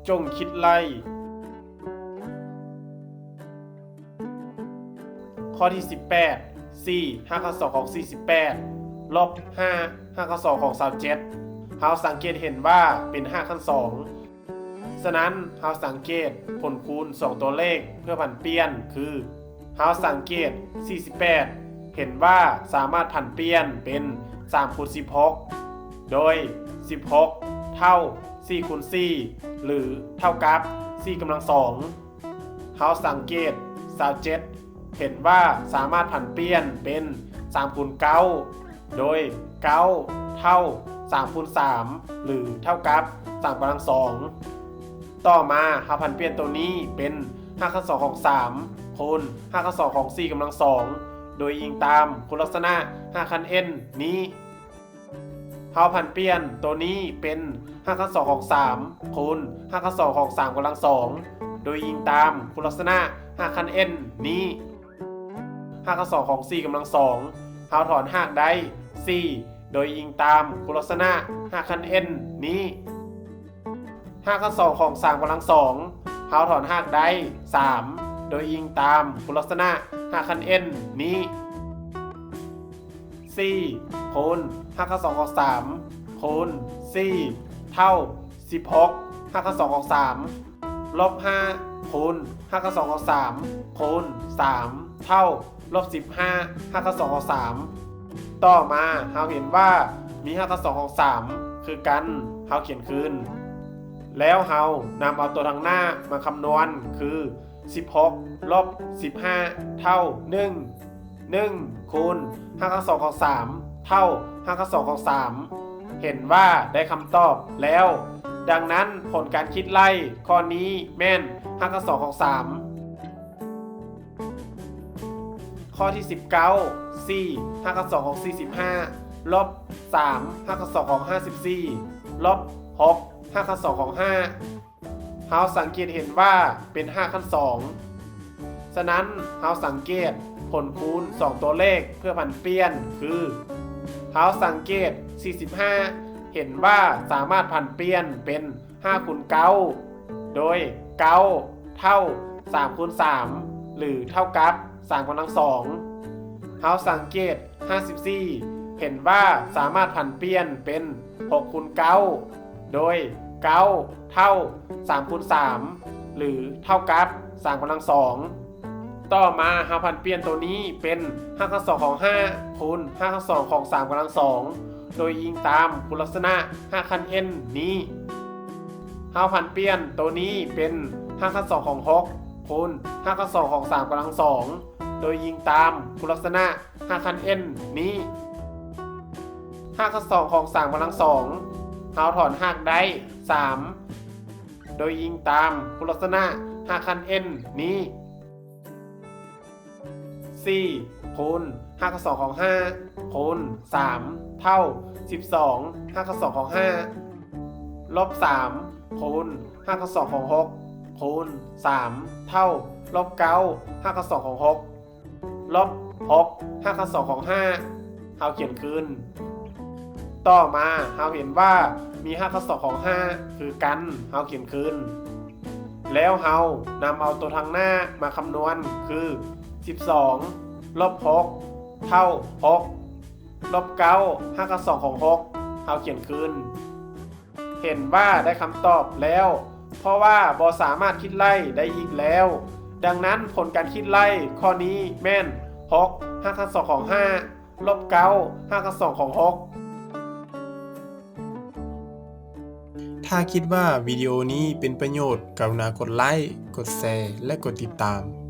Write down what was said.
ຈົ່ງຄິດໄລ່. ຂໍ້ທີສິບແປດ ສີ່ ຮາກຂັ້ນສອງຂອງສີ່ສິບແປດ ລົບຫ້າ ຮາກຂັ້ນສອງຂອງຊາວເຈັດ ເຮົາສັງເກດເຫັນວ່າເປັນຮາກຂັ້ນສອງ. ສະນັ້ນ ເຮົາສັງເກດຜົນຄູນສອງຕົວເລກເພື່ອຜັນປ່ຽນຄື ເຮົາສັງເກດສີ່ສິບແປດ ເຫັນວ່າສາມາດຜັນປ່ຽນເປັນສາມຄູນສິບຫົກ ໂດຍສິບຫົກເທົ່າສີ່ຄູນສີ່ ຫຼື ເທົ່າກັບສີ່ກຳລັງສອງ. ເຮົາສັງເກດຊາວເຈັດ ເຫັນວ່າສາມາດຜັນປ່ຽນເປັນສາມຄູນເກົ້າ ໂດຍເກົ້າເທົ່າສາມຄູນສາມ ຫຼື ເທົ່າກັບສາມກຳລັງສອງ. ຕໍ່ມາເຮົາຜັນປ່ຽນໂຕນີ້ເປັນຮາກຂັ້ນສອງຂອງສາມ ຄູນຮາກຂັ້ນສອງຂອງສີ່ກຳລັງສອງ ໂດຍອີງຕາມຄຸນລັກສະນະຮາກຂັ້ນ n ນີ້. ເຮົາຜັນປ່ຽນໂຕນີ້ເປັນຮາກຂັ້ນສອງຂອງສາມ ຄູນຮາກຂັ້ນສອງຂອງສາມກຳລັງສອງ ໂດຍອີງຕາມຄຸນລັກສະນະຮາກຂັ້ນ n ນີ້. ຮາກຂັ້ນສອງຂອງສີ່ກຳລັງສອງ ເຮົາຖອນຮາກໄດ້ສີ່ ໂດຍອີງຕາມຄຸນລັກສະນະຮາກຂັ້ນ n ນີ້. ຮາກຂັ້ນສອງຂອງສາມກຳລັງສອງ ເຮົາຖອນຮາກໄດ້ສາມ ໂດຍອີງຕາມຄຸນລັກສະນະຮາກຂັ້ນ n ນີ້. ສີ່ ຄູນຮາກຂັ້ນສອງຂອງສາມ ຄູນສີ່ ເທົ່າສິບຫົກ ຮາກຂັ້ນສອງຂອງສາມ ລົບຫ້າ ຄູນຮາກຂັ້ນສອງຂອງສາມ ຄູນສາມ ເທົ່າລົບສິບຫ້າ ຮາກຂັ້ນສອງຂອງສາມ. ຕໍ່ມາເຮົາເຫັນວ່າມີຮາກຂັ້ນສອງຂອງສາມຄືກັນ ເຮົາຂຽນຄືນ. ແລ້ວເຮົານຳເອົາຕົວທາງໜ້າມາຄຳນວນຄື ສິບຫົກລົບສິບຫ້າ ເທົ່າໜຶ່ງ ໜຶ່ງ ຄູນຮາກຂັ້ນສອງຂອງສາມ ເທົ່າຮາກຂັ້ນສອງຂອງສາມ ເຫັນວ່າໄດ້ຄຳຕອບແລ້ວ. ດັ່ງນັ້ນ ຜົນການຄິດໄລ່ຂໍ້ນີ້ແມ່ນຮາກຂັ້ນສອງຂອງສາມ. ຂໍ້ທີສິບເກົ້າ ສີ່ ຮາກຂັ້ນສອງຂອງສີ່ສິບຫ້າ ລົບສາມ ຮາກຂັ້ນສອງຂອງຫ້າສິບສີ່ ລົບຫົກ ຮາກຂັ້ນສອງຂອງຫ້າ ເຮົາສັງເກດເຫັນວ່າເປັນຮາກຂັ້ນສອງ. ສະນັ້ນ ເຮົາສັງເກດຜົນຄູນສອງຕົວເລກເພື່ອຜັນປ່ຽນຄື ເຮົາສັງເກດສີ່ສິບຫ້າ ເຫັນວ່າສາມາດຜັນປ່ຽນເປັນຫ້າຄູນເກົ້າ ໂດຍເກົ້າເທົ່າສາມຄູນສາມ ຫຼື ເທົ່າກັບສາມກຳລັງສອງ. ເຮົາສັງເກດ ຫ້າສິບສີ່ ເຫັນວ່າສາມາດຜັນປ່ຽນເປັນຫົກຄູນເກົ້າ ໂດຍເກົ້າເທົ່າສາມຄູນສາມ ຫຼື ເທົ່າກັບສາມກຳລັງສອງ. ຕໍ່ມາເຮົາຜັນປ່ຽນໂຕນີ້ເປັນຮາກຂັ້ນສອງຂອງຫ້າ ຄູນຮາກຂັ້ນສອງຂອງສາມກຳລັງສອງ ໂດຍອີງຕາມຄຸນລັກສະນະຮາກຂັ້ນ n ນີ້. ເຮົາຜັນປ່ຽນໂຕນີ້ເປັນຮາກຂັ້ນສອງຂອງຫົກ ຄູນຮາກຂັ້ນສອງຂອງສາມກຳລັງສອງ ໂດຍອີງຕາມຄຸນລັກສະນະຮາກຂັ້ນ n ນີ້. ຮາກຂັ້ນສອງຂອງສາມກຳລັງສອງ ເຮົາຖອນຮາກໄດ້ສາມ ໂດຍອີງຕາມຄຸນລັກສະນະຮາກຂັ້ນ n ນີ້. ສີ່ ຄູນຮາກຂັ້ນສອງຂອງຫ້າ ຄູນສາມ ເທົ່າສິບສອງ ຮາກຂັ້ນສອງຂອງຫ້າ ລົບສາມ ຄູນຮາກຂັ້ນສອງຂອງຫົກ ຄູນສາມ ເທົ່າລົບເກົ້າ ຮາກຂັ້ນສອງຂອງຫົກ ລົບຫົກ ຮາກຂັ້ນສອງຂອງຫ້າ ເຮົາຂຽນຄືນ. ຕໍ່ມາເຮົາເຫັນວ່າມີຮາກຂັ້ນສອງຂອງຫ້າຄືກັນ ເຮົາຂຽນຄືນ. ແລ້ວເຮົານຳເອົາຕົວທາງໜ້າມາຄຳນວນຄື ສິບສອງລົບຫົກ ເທົ່າຫົກ ລົບເກົ້າ ຮາກຂັ້ນສອງຂອງຫົກ ເຮົາຂຽນຄືນ. ເຫັນວ່າໄດ້ຄຳຕອບແລ້ວ ເພາະວ່າບໍ່ສາມາດຄິດໄລ່ໄດ້ອີກແລ້ວ. ດັ່ງນັ້ນ ຜົນການຄິດໄລ່ຂໍ້ນີ້ແມ່ນຫົກ ຮາກຂັ້ນສອງຂອງຫ້າ ລົບເກົ້າ ຮາກຂັ້ນສອງຂອງຫົກ. ຖ້າຄິດວ່າວິດີໂອນີ້ເປັນປະໂຫຍດ, ກະລຸນາກົດໄລ້, ກົດແຊ ແລະ ກົດຕິດຕາມ.